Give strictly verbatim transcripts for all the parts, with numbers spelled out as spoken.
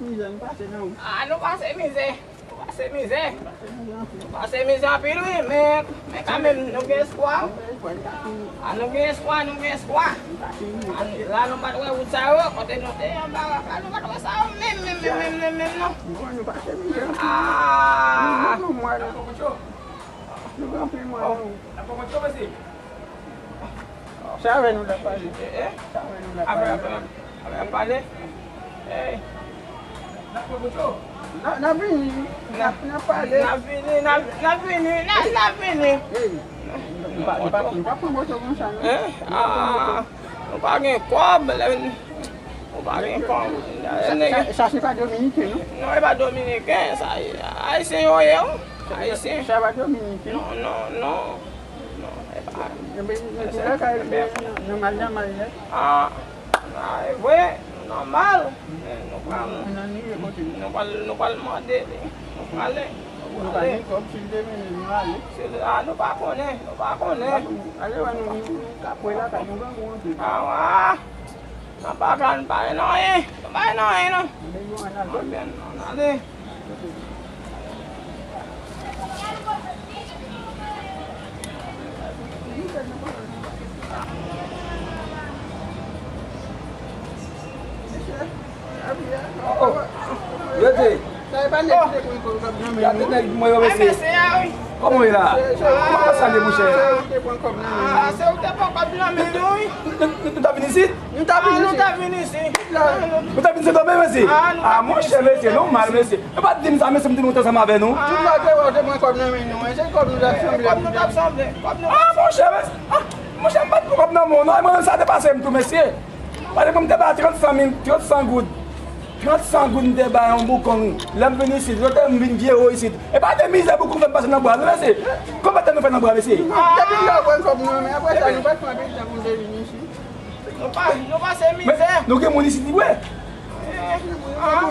Mizè, nou pase nan wout. Ah, nou pase mizè. Nou pase mizè. Nou pase mizè anpil, wi, men, men kanmenm, nou gen espwa. Ah, nou gen espwa, nou gen espwa. Ah, la, nou pa t wè wout sa yo, kote nou te anba raf la, nou pa t wè sa yo menm, menm, menm, menm, menm, menm, non. Nou pase mizè. Ah! Nou gen anpil mwa nan wout. Sa avè nou l ap pale. Eh, eh. Sa avè nou l ap pale. Apre, apre, apre, apre pale. Hey. N ap pran moto. N a, n ap vini. N ap, n ap pale. N ap vini, n ap, n ap vini, n ap, n ap vini. Hey. Nou pa, nou pa, nou pa pran moto konsa, non. Eh? Nou pa pran moto. Ah, nou pa gen kòb, lè, nou pa gen kòb. Sa, sa, sa se pa dominiken, non? Non, e pa dominiken, sa, ayisyen yo ye, wi. Ayisyen. Sa, sa pa dominiken. Non, non, non. Non, e pa. Nan peyi, nan peyi lakay, nan, nan mal, nan mal, nèt. Ah, ah, e vre, nòmal. Men nou pral, nou pral, nou pral mande li. Nou prale, nou prale. Nou pa gen kòb, si l te vini, nou ale. Se, ah, nou pa konnen, nou pa konnen. Ale wè nou, nou ka kwè lakay nou grangou anpil. Ah, wa. Nan pa ka, nou pa gen anyen. Nou pa gen anyen, non. Men nou ann ale. Ann ale. Oh, oh. Rete. Gade nèg mwen yo, mesye. Kòman w ye la? Kòman w ap salye, monchè? Ah, se ou te pran kòb nan men nou, wi. Nou, nou, nou, nou t ap vin isit? Nou t ap vin isit. Nou t ap vin isit dòmi, mesye? Ah, monchè, mesye, nòmal, mesye. Nou pa t di m sa, mesye, m te monte ansanm avè nou. Tout lè w te wè w te pran kòb nan men nou, wi. Se kòb nou t ap sanble. Kòb nou t ap sanble. Kòb nou. Ah, monchè, mesye. Ah, monchè, m pa t pran kòb nan men w, non. E mwen menm sa te pase m tou, mesye. Pase mwen m te ba trant san mil, trant san goud. Trant san goud m te ba yon boukong. Lè m vin isit, yo te m vin vye wo isit. E pa de mizè boukong fè m pase nan bwa, non, mesye. Konbyen tan nou fè nan bwa, mesye? Depi lè w pran kòb nan men, apre sa, nou pa t pran anpil tan pou nou te vin isit. Nou pa, nou pase mizè. Men, nou gen moun isit, wi. Ah,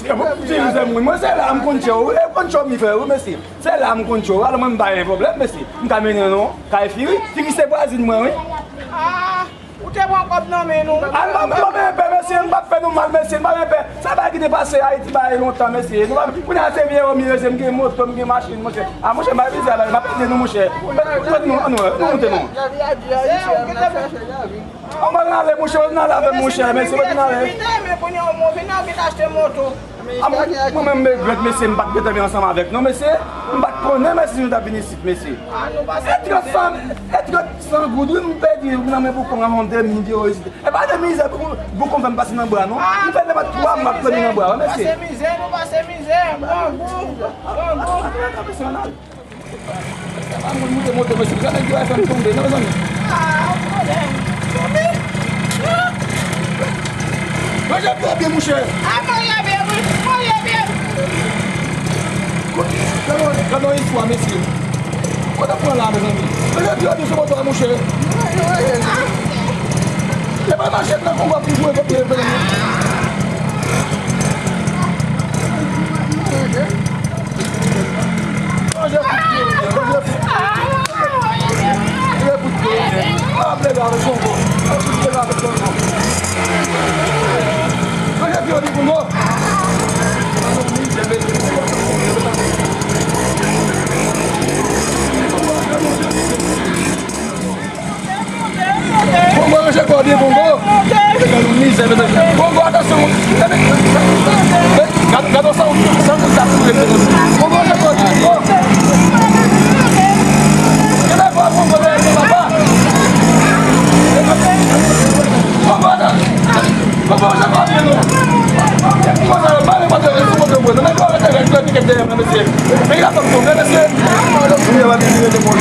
frè, mwen, se mizè mwen. Mwen, se la m konn tchè w. Wi, konn tchè w, mi frè, wi, mesye. Se la m konn tchè w. Alò, mwen, m pa gen pwoblèm, mesye. M ka mennen w nan kay Firi. Firi se vwazin mwen, wi. Ah, ou te pran kòb nan men nou. Ah, non, non, men pè, mesye, m p ap fè nou mal, mesye, m pa gen pè. Sa bagay ki te pase Ayiti, bagay lontan, mesye. Nou pa, kounye a se vye òm, mesye, m gen moto, m gen machin, monchè. Ah, monchè, m pa vizye la, m ap ede nou, monchè. Fèt nou, ann, nou monte, non. Lavi a di a, isi a, n ap chache lavi. An, mwen ale, monchè, mwen ale avè m, monchè, mesye, mwen ale. Vin, vin, vin, kounye a, mwen vin, al vin achte moto. Ah, mwen, mwen menm, m regrèt, mesye, m pa t gentan vin ansanm avèk nou, mesye. M pa t konnen, mesye, nou t ap vin isit, mesye. Ah, nou pase mizè. E trant san, e trant san goud, wi, m pèdi nan men boukong an, yon demi de yo isit. E pa de mizè, boukong, boukong fè m pase nan bra, non. M fè nenpòt twa mwa m ap plonje nan bra, wi, mesye. Pase mizè, nou pase mizè. Grangou, grangou. Mesye, ann al. Sa pa moun moute moto, mesye. Gade nèg yo fè m tonbe, non, mezanmi. Ah, pwoblèm. Tonbe? Manje byen, byen, monchè. Ah, manje byen, wi. Manje byen. Gade, gade yon istwa, mesye. Kote pran la, mezanmi? Manje byen, byen, sou moto a, monchè. E pa mache nan kongo ap jwe, mezanmi. Manje pou pye, manje pou pye. Manje pou pye. Pa plede avèk Kongo. Pa plede avèk Kongo. Manje pye di Kongo. Kongo ranje kò byen, Kongo. Mete nou mizè, mete Kongo, atansyon. Gad, gad sa, sa, sa, sa, Kongo ranje kò byen, Kongo. Gade kò Kongo dèyè, papa. Kongo, atansyon. Kongo ranje kò byen, non. Kongo sa yo, pa nenpòt yo, sou kote yo, non, men yo rete rèd, yo pike dèyè mwen, mesye. Men y ap ap tonbe, mesye. Mwen, yo va vin rete bon.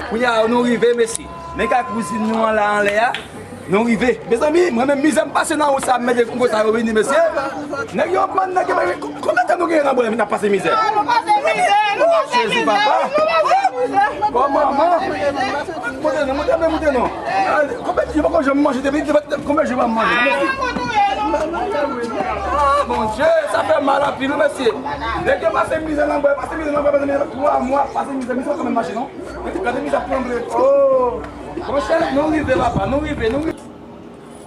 Kounye a, nou rive, mesye. Men kay kouzin nou an la anlè a. Nou rive. Mezanmi, mwen menm mizè m pase nan wout sa, m mete Kongo sa yo vini, mesye. Nèg yo ap mande nèg yo, men konbyen tan nou genyen nan bwè, n ap pase mizè? Ah, nou pase mizè, nou pase mizè, nou pase mizè. Bon, manman. Moute non, moute, moute, moute non. Konbyen jou poko janm manje depi, konbyen jou pa manje? Ah, Bondye, sa fè mal anpil, wi, mesye. Nèg yo pase mizè nan bwè, pase mizè nan bwè, pase mizè twa mwa, pase mizè, mizè kanmenm mache, non? Gade mizè tranble. Oh! Monchè, nou rive, papa, nou rive, nou rive.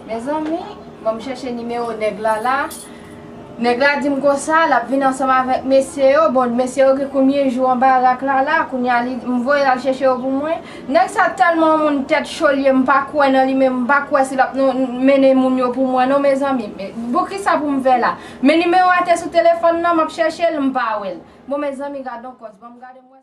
Mezanmi, ban m chèche nimewo nèg la la. Nèg la di m konsa, l ap vin ansanm avèk mesye yo. Bon, mesye yo gen konbyen jou anba rak la la? Kounye a, li, m voye l al chèche yo pou mwen. Nèg sa tèlman yon moun tèt cho l ye, m pa kwè nan li menm, m pa kwè si l ap non, mennen moun yo pou mwen non, mezanmi. Men, poukisa pou m fè la? Men nimewo a te sou telefòn nan, m ap chèche l, m pa wè l. Bon, mezanmi, gad on kòz, ban m gade mwen.